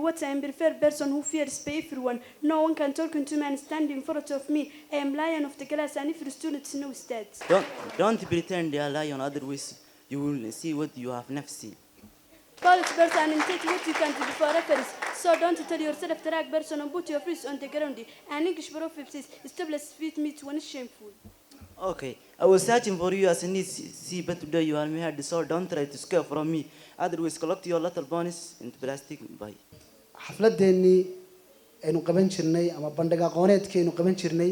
What I am preferred person who fears by everyone. No one can talk to me and stand in front of me. I am lion of the class and every student knows that. Don't pretend they are lion, otherwise you will see what you have never seen. College person and take what you can do before reference. So don't tell yourself drag person and put your face on the ground. And English proverb says, "Establish feet meet one is shameful." Okay, I was searching for you as a need see, but today you are my head, so don't try to escape from me. Otherwise, collect your little bonus into plastic. Bye. Xafladeennii aynu qaban jirnay ama bandhig aqooneedkii aynu qaban jirnay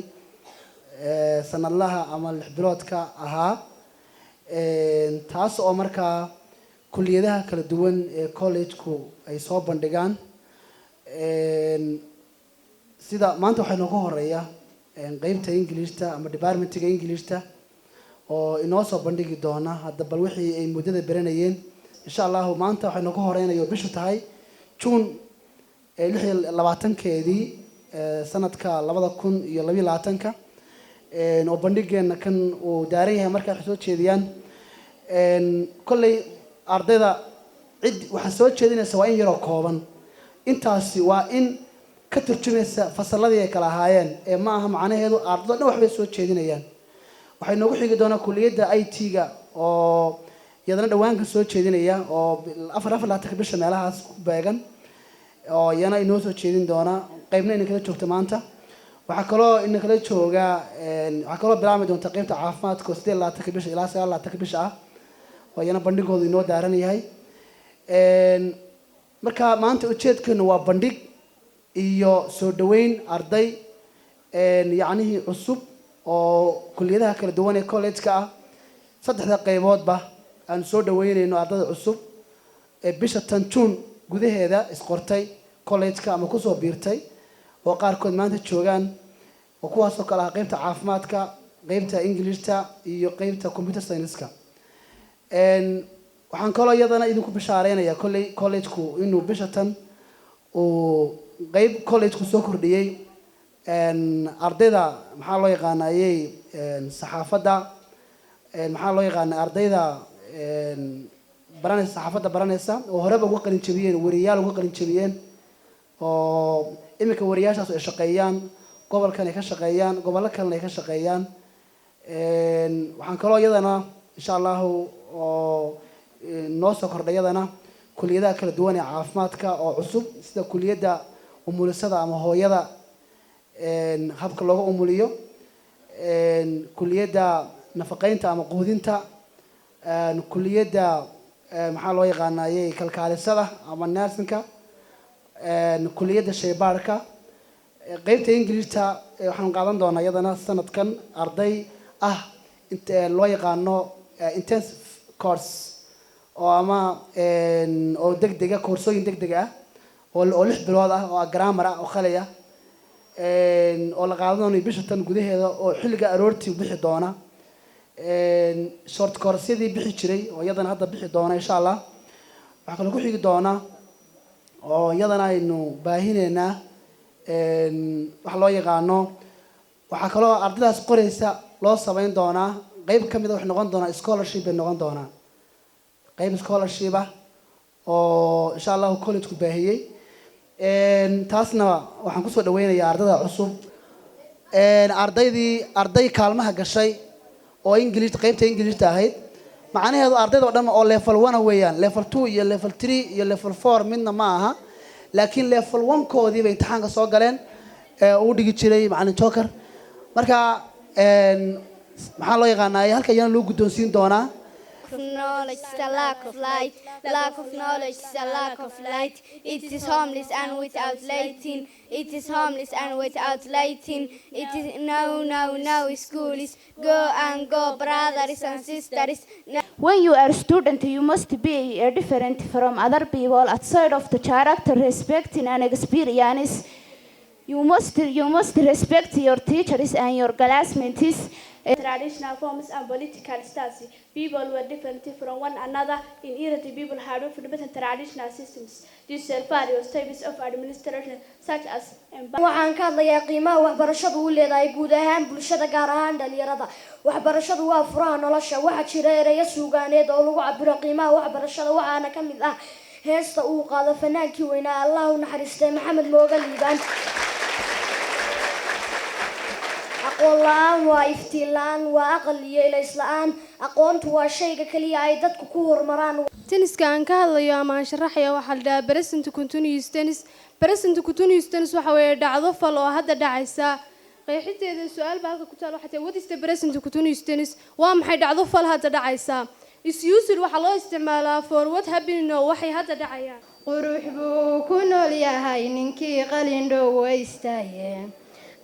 ee, sanadlaha ama 6 biloodka ahaa. Taas oo markaa kuliyadaha kala duwan ee college-ku ay soo bandhigaan. Sida maanta waxaa inooga horeeya qeybta Englishta ama departmentiga Englishta oo inoo soo bandhigi doona hadda bal wixii ay muddada baranayeen, insha Allahu. Maanta waxaa inooga horeynayo, bishu tahay June ee 26-keedii ee, sanadka 2022-ka, oo bandhigeena kan uu daaran yahay markaa waxay soo jeediyaan. Kolley ardayda cid waxaa soo jeedinaysa waa in yaroo kooban. Intaasi waa in ka turjumaysa fasalladii ay kala ahaayeen ee ma aha macnaheedu ardaydo dhan waxbay soo jeedinayaan. Waxay noogu xigi doonaa kuliyadda IT-ga oo iyadana dhawaanka soo jeedinaya oo 24-ka bisha meelahaas ku beegan oo iyana inoo soo jeedin doona, qeybna ina kala joogta maanta. Waxaa kaloo ina kala jooga, waxaa kaloo bilaabmi doonta qeybta caafimaadka oo 28-ka bisha ilaa 29-ka bisha ah oo iyana bandhigoodu inoo daaran yahay. Marka maanta ujeedkeenu waa bandhig iyo soo dhaweyn arday yacnihii cusub oo kuliyadaha kala duwan ee college-ka ah, saddexda qayboodba aan soo dhaweynayno ardayda cusub ee bisha tan June gudaheeda isqortay college-ka ama kusoo biirtay oo qaarkood maanta joogaan, oo kuwaasoo kale ah qeybta caafimaadka, qeybta Englishta iyo qeybta computer science-ka. Waxaan kaloo iyadana idinku bishaareynaya kolley college-ku inuu bisha tan uu qeyb college-ku soo kordhiyey ardayda maxaa loo yaqaanayey saxaafadda, maxaa loo yaqaana, ardayda baranaysa saxaafadda baranaysa oo horeba uga qalin jabiyeen, wariyaal uga qalin jabiyeen oo iminka wariyaashaas ay shaqeeyaan, gobolkan ay ka shaqeeyaan, gobollo kalena ay ka shaqeeyaan. Waxaan kaloo iyadana, insha Allahu, oo noo soo kordhay iyadana kuliyadaha kala duwan ee caafimaadka oo cusub, sida kuliyadda umulisada ama hooyada habka looga umuliyo, kuliyadda nafaqeynta ama quudinta, kuliyadda maxaa loo yaqaanayey kalkaalisada ama nursingka, kuliyadda shaybaarhka, qeybta Englishta. Waxaan qaadan doonaa iyadana sanadkan arday ah loo yaqaano intensive course oo ama oo degdega, koorsooyin degdeg ah oo 6 bilood ah oo grammar ah oo khali ah oo la qaadan doono bisha tan gudaheeda oo xilliga aroortii bixi doona, short course-yadii bixi jiray oo iyadana hadda bixi doona, insha Allah. Waxaa kaloo ku xigi doona oo iyadana aynu baahineynaa waxa loo yaqaano, waxaa kaloo ardaydaas qoraysa loo samayn doonaa qeyb ka mid a, waxay noqon doonaa scholarship bay noqon doonaa, qeyb scholarship ah oo insha Allahu college-ku baahiyey. Taasna waxaan kusoo dhaweynayaa ardayda cusub. Ardaydii arday kaalmaha gashay oo English, qeybta Englishta ahayd, macnaheedu ardayda oo dhan oo level one weeyaan, level two iyo level three iyo level four midna ma aha, laakiin level one koodii bay imtixaanka soo galeen ee uu dhigi jiray macalin Joker. Marka maxaa loo yaqaanaa, halka iyana loo guddoonsiin doonaa. Of knowledge is a lack of light. Lack of knowledge is a lack of light. It is homeless and without lighting. It is homeless and without lighting. It is no, no, no schools. Go and go, brothers and sisters. No. When you are a student, you must be different from other people outside of the character, respecting and experience. You must respect your teachers and your classmates. Traditional forms and political styles. People were different from one another. In Iraq, people had different traditional systems. These are various types of administration, such as Waxaan ka hadlayaa qiimaha waxbarashadu u leedahay guud ahaan bulshada, gaar ahaan dhalinyarada. Waxbarashadu waa furaha nolosha. Waxaa jira ereyo suugaaneed oo lagu cabiro qiimaha waxbarashada, waxaana ka mid ah Heesta uu qaado fanaankii weynaa, Allah u naxariistay, Maxamed Mooga Liibaan. Aqoon la-aan waa iftiin la-aan, waa aqal iyo ilays la-aan. Aqoontu waa shayga kaliya ay dadku ku horumaraan. Tense-ka aan ka hadlayo ama aan sharaxaya waxaa la dhahaa present continuous tense. Present continuous tense waxa weeye dhacdo fal oo hadda dhacaysa. Qeexinteeda su-aal baa halka ku taal, waxay tahay: what is the present continuous tense? Waa maxay dhacdo fal hadda dhacaysa? Is used, waxaa loo isticmaalaa, for what happening, oo waxay hadda dhacayaan. Qurux buu ku nool yahay ninkii qalin dhowaystaye.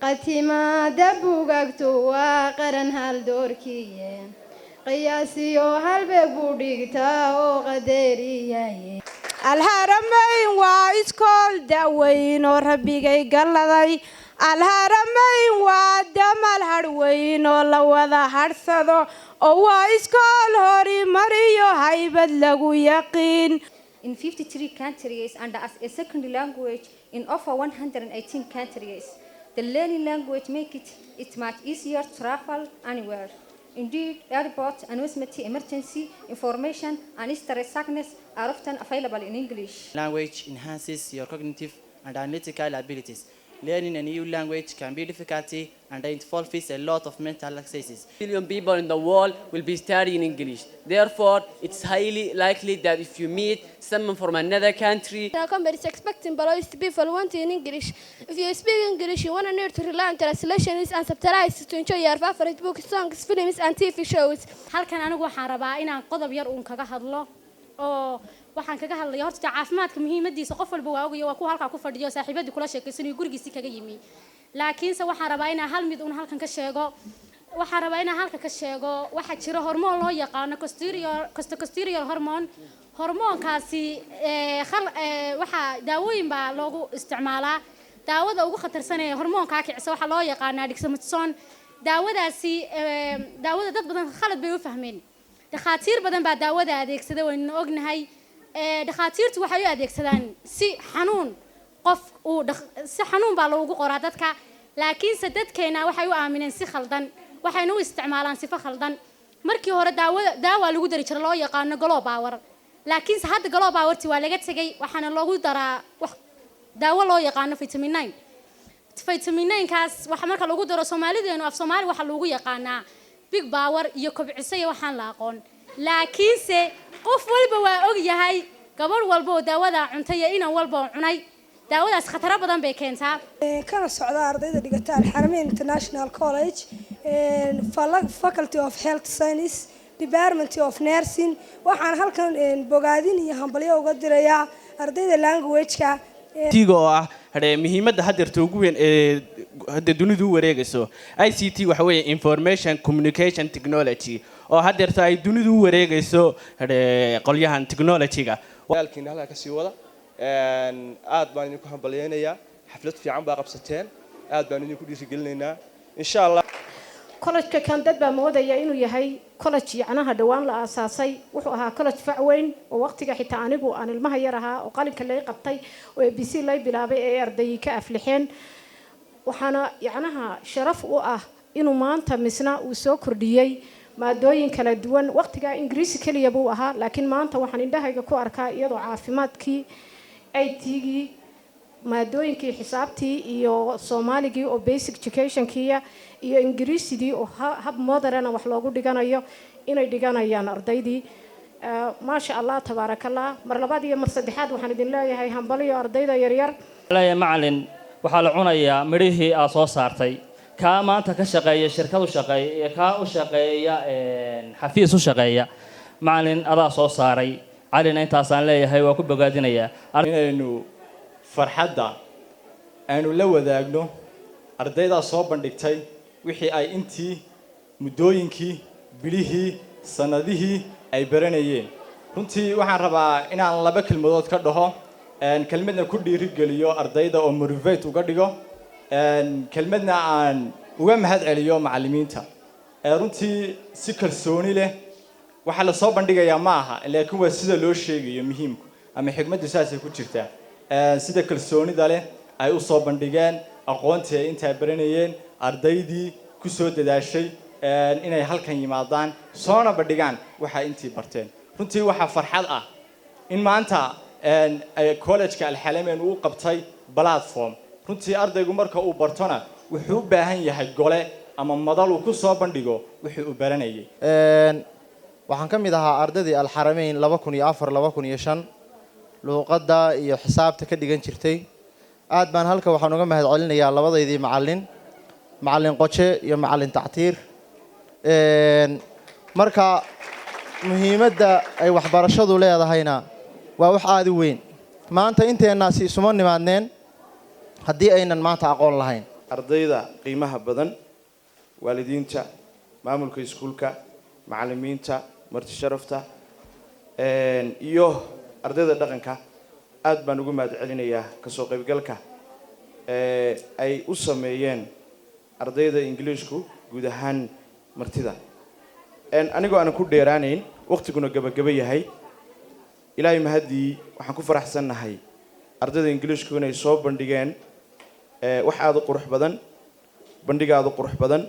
Qatimaada bugaagtu waa qaran hal doorkiye. Qiyaasiyo halbeeg buu dhigtaa oo qadeeriyaye. Alharamayn waa iskool daweyn oo rabbigay galladay. Alharamayn waa damal hadhweyn oo la wada hadhsado, oo waa iskool horimariyo haybad lagu yaqiin. In 53 countries and as a second language in over 118 countries. The learning language make it much easier to travel anywhere. Indeed, airport announcement, emergency information, and street signs are often available in English. Language enhances your cognitive and analytical abilities. Learning a new language can be difficult and it involves a lot of mental exercises. Billion people in the world will be studying English. Therefore, it's highly likely that if you meet someone from another country, Companies expect employees to be fluent in English. If you speak English, you won't need to rely on translations and subtitles to enjoy your favorite books, songs, films, and TV shows. Halkan anigu waxaan rabaa inaan qodob yar uun kaga hadlo, oo waxaan kaga hadlaya horta caafimaadka muhiimadiisa. Qof walba waa ogayo, waa kuwa halkaa ku fadhiyo, saaxiibadii kula sheekaysanayo, gurigiisii kaga yimi. Laakiinse waxaan rabaa inaan hal mid uun halkan ka sheego. Waxaan rabaa inaan halka ka sheego, waxaa jira hormoon loo yaqaano corticosteroid hormone. Hormoonkaasi waxaa daawooyin baa loogu isticmaalaa. Daawada ugu khatarsan ee hormoonkaa kicisa waxaa loo yaqaanaa dexamethasone. Daawadaasi daawada dad badan khalad bay u fahmeen. Dhakhaatiir badan baa daawada adeegsada, waynu ognahay. Dhakhaatiirtu waxay u adeegsadaan si xanuun qof uu si xanuun baa loogu qoraa dadka, laakiinse dadkeena waxay u aamineen si khaldan, waxayna u isticmaalaan sifo khaldan. Markii hore daawada daawa lagu dari jira loo yaqaano Glo Power, laakiinse hadda Glo Power-ti waa laga tegay, waxaana loogu daraa wax daawo loo yaqaano vitamin 9. Vitamin 9 kaas waxa marka lagu daro, Soomaalideenu af Soomaali waxa loogu yaqaanaa Big Power iyo kobciso iyo waxaan la aqoon. Laakiinse qof walba waa og yahay, gabadh walba oo daawada cuntay iyo inan walba oo cunay daawadaas, khataro badan bay keentaa. Kana socda ardayda dhigata Alxarameyn International College, Faculty of Health Science, Department of Nursing, waxaan halkan bogaadin iyo hambalyo uga dirayaa ardayda language-ka. Tiga oo ah hadee muhiimadda haddeerta ugu weyn ee hadda dunidu u wareegayso ICT, waxa weeye information communication technology, oo haddeerta ay dunidu u wareegayso hadee qolyahan technology-ga. Walaalkiina halkaa kasii wada. Aad baan idinku hambalyeynayaa, xaflad fiican baa qabsateen, aad baan idinku dhiirigelinaynaa insha Allah. College-ka kan dad baa moodaya inuu yahay college yacnaha dhowaan la aasaasay. Wuxuu ahaa college fac weyn oo waqtiga xitaa anigu aan ilmaha yar ahaa oo qalinka lay qabtay oo ABC lay bilaabay ee ardayii ka aflixeen. Waxaana yacnaha sharaf u ah inuu maanta misna uu soo kordhiyey maadooyin kala duwan. Waqtigaa Ingiriisi keliya buu ahaa, laakiin maanta waxaan indhahayga ku arkaa iyadoo caafimaadkii, IT-gii, maadooyinkii xisaabtii iyo Soomaaligii oo basic education-kiiya iyo Ingiriisidii oo hab modern wax loogu dhiganayo inay dhiganayaan ardaydii. Maasha Allah, tabaarakallah. Mar labaad iyo mar saddexaad waxaan idin leeyahay hambaliyo ardayda yaryar. Leeyahay macalin, waxaa la cunayaa midhihii aad soo saartay. Kaa maanta ka shaqeeya shirkad u shaqeeya iyo kaa u shaqeeya xafiis u shaqeeya, macalin adaa soo saaray. Calina intaasaan leeyahay, waa ku bogaadinayaa. Inaynu farxadda aynu la wadaagno ardaydaa soo bandhigtay wixii ay intii muddooyinkii, bilihii, sanadihii ay baranayeen. Runtii waxaan rabaa inaan laba kelmadood ka dhaho, kelmadna ku dhiirigeliyo ardayda oo motivate uga dhigo, kelmadna aan uga mahad celiyo macallimiinta. Runtii si kalsooni leh waxaa lasoo bandhigayaa ma aha, laakiin waa sida loo sheegayo muhiimku ama xikmaddu saasay ku jirtaa. Sida kalsoonida leh ay u soo bandhigeen aqoontii ay intaa baranayeen, ardaydii ku soo dadaashay inay halkan yimaadaan soona bandhigaan waxay intii barteen. Runtii waxaa farxad ah in maanta College-ka Alxalameyn uu qabtay platform. Runtii ardaygu marka uu bartona wuxuu u baahan yahay gole ama madal uu ku soo bandhigo wixii uu baranayay. Waxaan ka mid ahaa ardaydii Alxarameyn 2004, 2005 luuqadda iyo xisaabta ka dhigan jirtay. Aad baan halka waxaan uga mahad celinayaa labadaydii macallin, macallin Qoje iyo macallin Tactiir. Marka muhiimadda ay waxbarashadu leedahayna waa wax aada u weyn. Maanta inteennaasi isuma nimaadneen haddii aynan maanta aqoon lahayn. Ardayda qiimaha badan, waalidiinta, maamulka iskuulka, macallimiinta, marti sharafta iyo ardayda dhaqanka, aad baan ugu mahad celinayaa kasoo qaybgalka ay u sameeyeen ardayda Ingiliishku, guud ahaan martida. Anigoo aanan ku dheeraanayn, waqtiguna gabagaba yahay, Ilaahay mahaddii, waxaan ku faraxsannahay ardayda Ingiliishku inay soo bandhigeen wax aada u qurux badan, bandhig aada u qurux badan.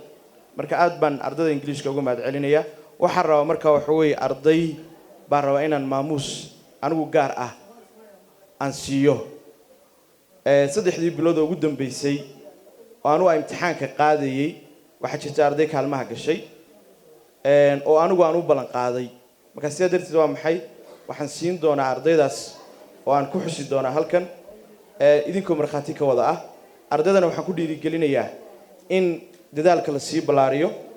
Marka aad baan ardayda Ingiliishka uga mahad celinaya. Waxaan rabaa marka waxa weeye arday baan rabaa inaan maamuus anigu gaar ah aan siiyo. 3dii bilood oo ugu dambeysay oo anugu aan imtixaanka qaadayey, waxaa jirta arday kaalmaha gashay oo anigu aan u ballan qaaday. Marka sidaa darteed waa maxay, waxaan siin doonaa ardaydaas oo aan ku xusi doonaa halkan idinkoo markhaati ka wada ah. Ardaydana waxaan ku dhiirigelinayaa in dadaalka la sii ballaariyo.